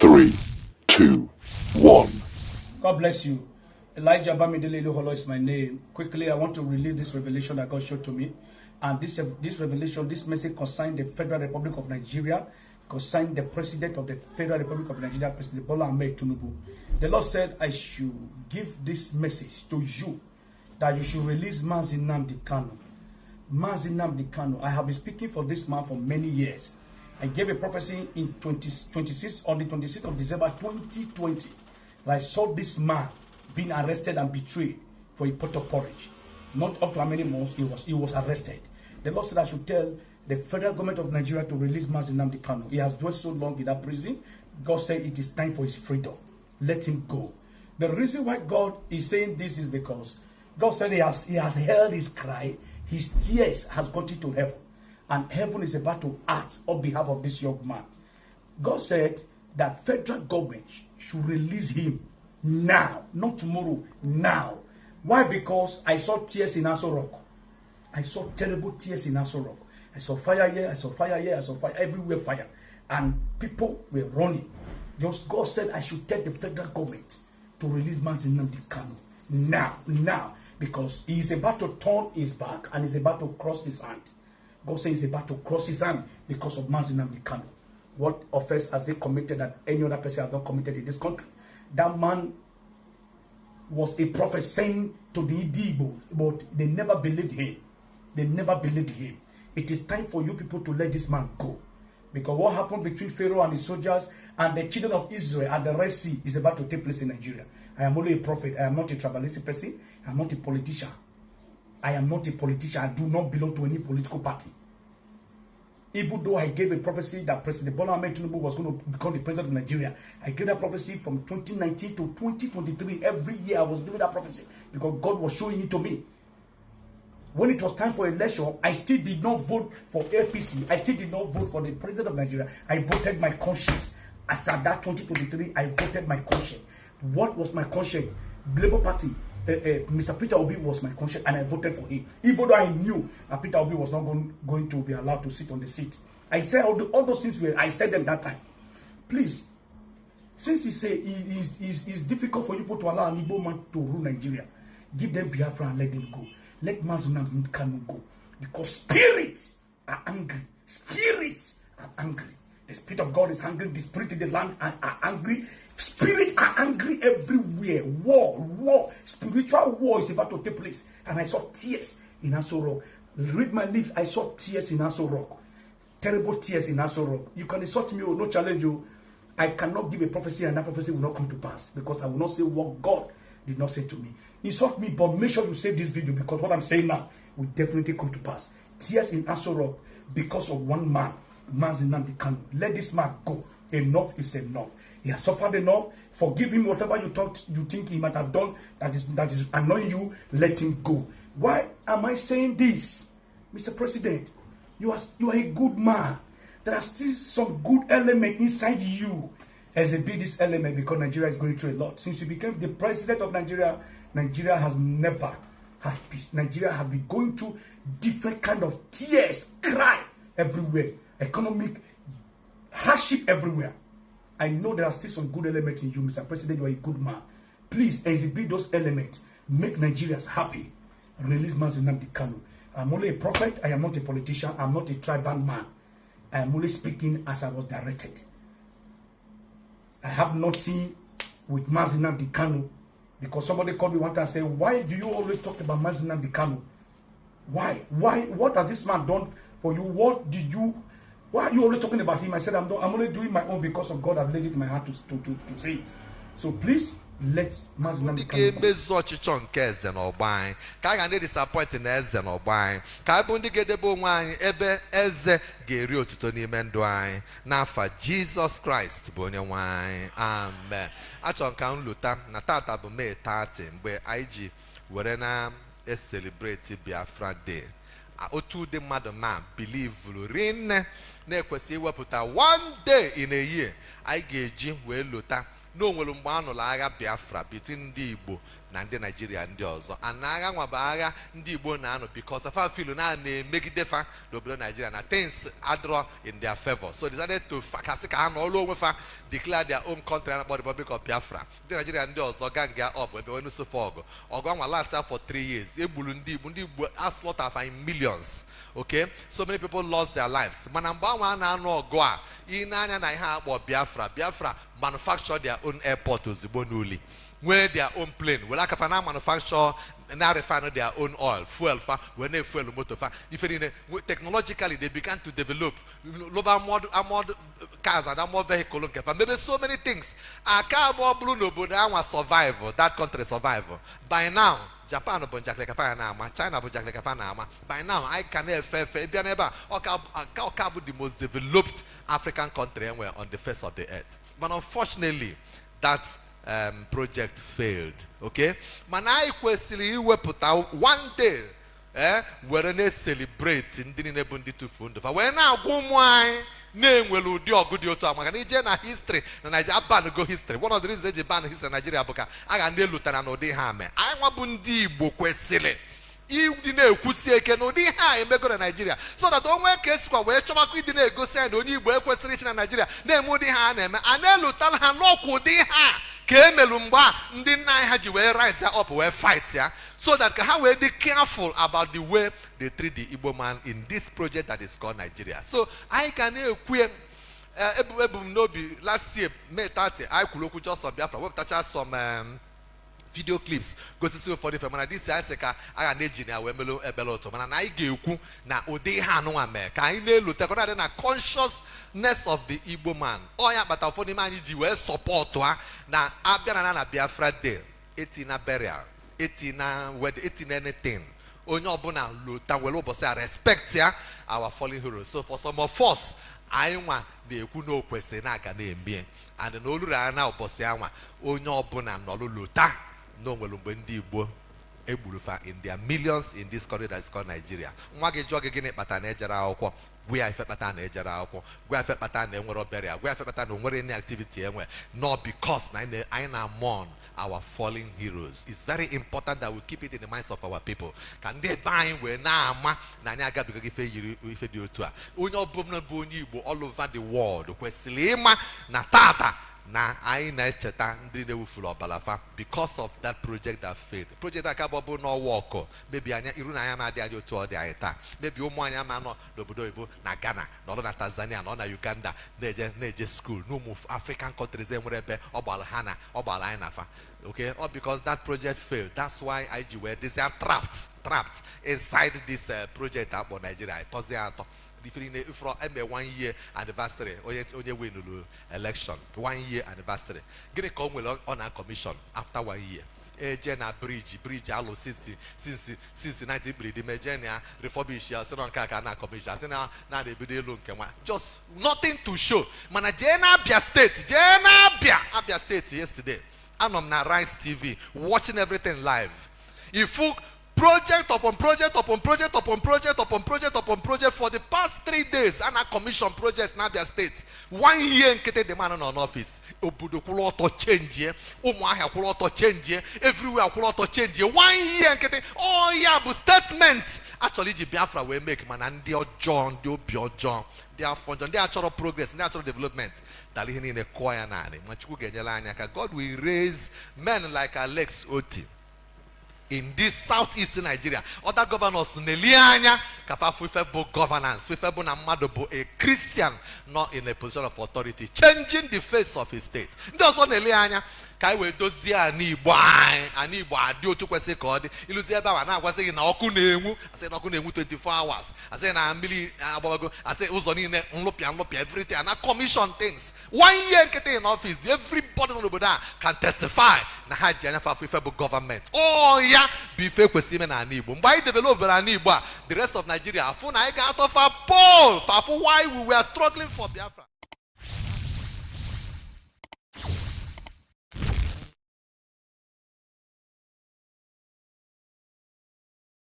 Three, two, one. God bless you. Elijah Bamidele Iluholo is my name. Quickly, I want to release this revelation that God showed to me. And this revelation, this message concerns the Federal Republic of Nigeria, concerns the President of the Federal Republic of Nigeria, President Bola Ahmed Tinubu. The Lord said I should give this message to you, that you should release Mazi Nnamdi Kanu. Mazi Nnamdi Kanu. I have been speaking for this man for many years. I gave a prophecy in 2026, on the 26th of December 2020. I saw this man being arrested and betrayed for a pot of porridge. Not up to how many months he was arrested. The Lord said I should tell the federal government of Nigeria to release Mazi Nnamdi Kanu. He has dwelt so long in that prison. God said it is time for his freedom. Let him go. The reason why God is saying this is because God said he has heard his cry. His tears has got into heaven. And heaven is about to act on behalf of this young man. God said that federal government should release him now, not tomorrow, now. Why? Because I saw tears in Aso Rock. I saw terrible tears in Aso Rock. I saw fire here, I saw fire here, I saw fire everywhere, fire. And people were running. Just God said I should tell the federal government to release Mazi Nnamdi Kanu now, now, because he is about to turn his back and he's about to cross his hand. God says he's about to cross his hand because of Mazi Nnamdi Kanu. What offense has he committed that any other person has not committed in this country? That man was a prophet saying to the Igbo, but they never believed him. They never believed him. It is time for you people to let this man go. Because what happened between Pharaoh and his soldiers and the children of Israel at the Red Sea is about to take place in Nigeria. I am only a prophet. I am not a tribalistic person. I am not a politician. I am not a politician. I do not belong to any political party. Even though I gave a prophecy that President Bola Ahmed Tinubu was going to become the president of Nigeria, I gave that prophecy from 2019 to 2023. Every year I was giving that prophecy because God was showing it to me. When it was time for election, I still did not vote for APC. I still did not vote for the president of Nigeria. I voted my conscience. As at that 2023, I voted my conscience. What was my conscience? Labour Party, Mr. Peter Obi was my conscience, and I voted for him. Even though I knew that Peter Obi was not going to be allowed to sit on the seat. I said all those things, I said them that time. Please, since you say it is difficult for you people to allow an Igbo man to rule Nigeria, give them Biafra and let them go. Let Mazi Nnamdi Kanu go. Because spirits are angry. Spirits are angry. The Spirit of God is angry. The spirit in the land are angry. Spirits are angry everywhere. War, war, spiritual war is about to take place. And I saw tears in Aso Rock. Read my lips. I saw tears in Aso Rock. Terrible tears in Aso Rock. You can insult me or no challenge you. I cannot give a prophecy and that prophecy will not come to pass because I will not say what God did not say to me. Insult me, but make sure you save this video because what I'm saying now will definitely come to pass. Tears in Aso Rock because of one man, Mazi Nnamdi Kanu. Let this man go. Enough is enough. He has suffered enough. Forgive him whatever you thought you think he might have done that is annoying you. Let him go. Why am I saying this? Mr. President, you are a good man. There are still some good element inside you. Exhibit this element because Nigeria is going through a lot. Since you became the president of Nigeria, Nigeria has never had peace. Nigeria has been going through different kind of tears, cry everywhere, economic hardship everywhere. I know there are still some good elements in you, Mr. President. You are a good man. Please exhibit those elements. Make Nigerians happy. Release Mazi Nnamdi Kanu. I'm only a prophet. I am not a politician. I'm not a tribal man. I am only speaking as I was directed. I have nothing with Mazi Nnamdi Kanu because somebody called me one time and said, "Why do you always talk about Mazi Nnamdi Kanu? Why? Why? What has this man done for you? What did you? Why are you always talking about him?" I said, I'm only doing my own because of God have laid it in my heart to say it. So please, let Mazi Ndị Nnamdi Kanu go. Ga-emezu ọchịchọ nke eze n'ọgbọ anyị ka a ga ndị disappoint na eze n'ọgbọ anyị ka anyị bụ ndị ga-edebe onwe anyị ebe eze ga-eri otuto n'ime ndụ anyị n'afa Jizọs Kraịst bụ onye nwe anyị, amen. Achọrọ m ka m lụta na tata bụ May 30 mgbe anyị ji were na e-celebrate Biafra Day. Otu ụdị mmadụ ma believuru rinne na-ekwesị iwepụta one day in a year anyị ga-eji wee lota na o nwere mgbe a nụrụ agha Biafra between ndị Igbo Na ndị Naijiria ndị ọzọ ana agha nwa bụ agha ndị Igbo na-anụ because fa feel na na-emegide fa n'obodo Naijiria, na things adịrọ in their favor, so decided to kasị ka ha nọọlụ onwe fa, declare their own country a na-akpọ Republic of Biafra. Ndị Naijiria ndị ọzọ gang up ebe wee nụsofe ọgụ. Ọgụ anwa last for 3 years. Egburu ndị Igbo, ndị Igbo a slaughter fa in millions, okay? So many people lost their lives. Mana mgbe anwa a na-anụ ọgụ a, ị na-anya na ihe a akpọ Biafra, Biafra manufacture their own airport ozugbo n'uli, nwee their own plane, were aka fa na manufacture, na refine their own oil, fuel fa wee na-efuel moto fa, ife niile. Technologically they began to develop lụba armored cars and armored vehicle nke fa, maybe so many things. Aka abụọ bụrụ n'obodo anwa survive, that country survive by now, Japan bụ njakịrị kafa ya na-ama, China bụ njakịrị kafa na-ama by now. Anyị ka na-efe efe bịa n'ebe a, ọka bụ the most developed African country enwere on the face of the earth. But unfortunately that project failed, okay? Mana anyị kwesịrị iwepụta one day were na-celebrate ndị niile bụ ndị tufuo ndụ fa, wee na-agwa ụmụ anyị na-enwere ụdị ọgụ dị otu a, maka na ije na history na Nigeria ban go history. One of the reasons eji ban history na Nigeria bụ ka a ga ndị elutara na ụdị ha mee. Anyị nwa bụ ndị Igbo kwesịrị ịdị na-ekwusi eke na ụdị ihe a emego na Naijiria, so that o nwee ka esikwa wee chọbakwa ịdị na-egosi anyị na onye Igbo ekwesịrị ichi na Naijiria na-eme ụdị ha a na-eme, a na-elutara ha n'ọkwa ụdị ha ka emelu mgbe a ndị nna anyị ha ji wee rise up wee fight ya, so that ka ha wee dị careful about the way they treat the Igbo man in this project that is called Nigeria. So anyị ka na-ekwu ebumnobi last year May 30, anyị kwuru okwu just on Biafra, wepụtacha some video clips gosisi ụfọdụ ife. Mana disi anyị sị ka a ga na-eji na ya wee melụ ebele ụtọ, mana na anyị ga-ekwu na ụdị ihe anụnwa mee ka anyị na-elote, ka ọ na-adị na consciousness of the Igbo man. Ọ ya kpata ụfọdụ n'ime anyị ji wee support ha na abịa na Biafra Day, etina burial, etina wedding, etina anything, onye ọbụla lota were ụbọchị a respect ya our fallen heroes. So for some of us, anyị nwa na-ekwu na o kwesịrị na-aga na-eme and na oluru anya na ụbọchị anwa, onye ọbụla nọlụ lota na o nwere mgbe ndị Igbo egburu fa in their millions in this country that is called Nigeria. Nwa gị jụọ gị gịnị kpatara na ejere akwụkwọ, gwa ya ife kpatara na ejere akwụkwọ, gwa ya ife kpatara na enwere burial, gwa ya ife kpatara na onwere any activity enwe, not because na anyị na mourn our fallen heroes. It's very important that we keep it in the minds of our people, ka ndị ebe anyị wee na-ama na anyị agabigaghị ife yiri ife dị otu a. Onye ọbụla bụ onye Igbo all over the world kwesịrị ịma na tata na anyị na-echeta ndị na-ewufuru ọbara fa because of that project that failed. Project aka bụ bụ n'ọwa ọkụ mebi anya iru na anya ma adị anyị otu ọ dị anyị taa, mebi ụmụ anyị ama nọ n'obodo oyibo, na Ghana, nọrọ na Tanzania, nọ na Uganda, na-eje school n'ụmụ African countries enwere ebe ọ gbara ha na ọ gbara anyị na fa, okay? All because that project failed. That's why anyị ji wee dịzia trapped inside this project akpọ Nigeria. Anyị tọzie atọ ife niile ifro eme one year anniversary, onye winuru election, one year anniversary, gịnị ka o nwere ọ na commission after one year? Eje na bridge alụ since 19 bridge meje na ya refurbish ya, sị na nke a ka a na commission, asị na na-ebido elu nke nwa, just nothing to show. Mana jee na Abia Steeti, jee na Abia Steeti, yesterday anọ m na Rice TV watching everything live. Ifu project upon project upon project upon project upon project upon project for the past 3 days a na commission projects na Abia State. One year nkịtị dị man nọ n'ọfịs, obodo kwụrụ ọtọ chenjie, Ụmụahịa kwụrụ ọtọ chenjie, everywhere kwụrụ ọtọ chenjie. One year nkịtị. Ọ ya bụ statement achọrọ iji Biafra wee make, mana ndị ọjọọ, ndị obi ọjọọ, ndị afọ njọ, ndị achọrọ progress, ndị achọrọ development, dara ihe niile kụọ ya naanị. Ma Chukwu ga-enyere anyị aka. God will raise men like Alex Oti in this Southeast Nigeria. Other governors na-eli anya ka fa fụ ife bụ governance, ife bụ na mmadụ bụ a Christian not in a position of authority, changing the face of his state. Ndị ọzọ na-ele anya ka anyị wee dozie ana Igbo anyị, ana Igbo adị otu kwesịrị ka ọ dị. Ịlụzi ebe ahụ, a na-agwazi gị na ọkụ na-enwu, asị na ọkụ na-enwu 24 hours, asị na mmiri agbabago, asị ụzọ niile nlụpịa nlụpịa, everything na commission things. One year nkịtị in office, everybody nọ n'obodo a can testify na ha ji anya fafụ ife bụ gọọmenti. Ọ ya bụ ife kwesịrị ime n'ala Igbo. Mgbe anyị develop ala Igbo a, the rest of Nigeria afụ na anyị ga-atọ fa pole fafụ why we were struggling for Biafra.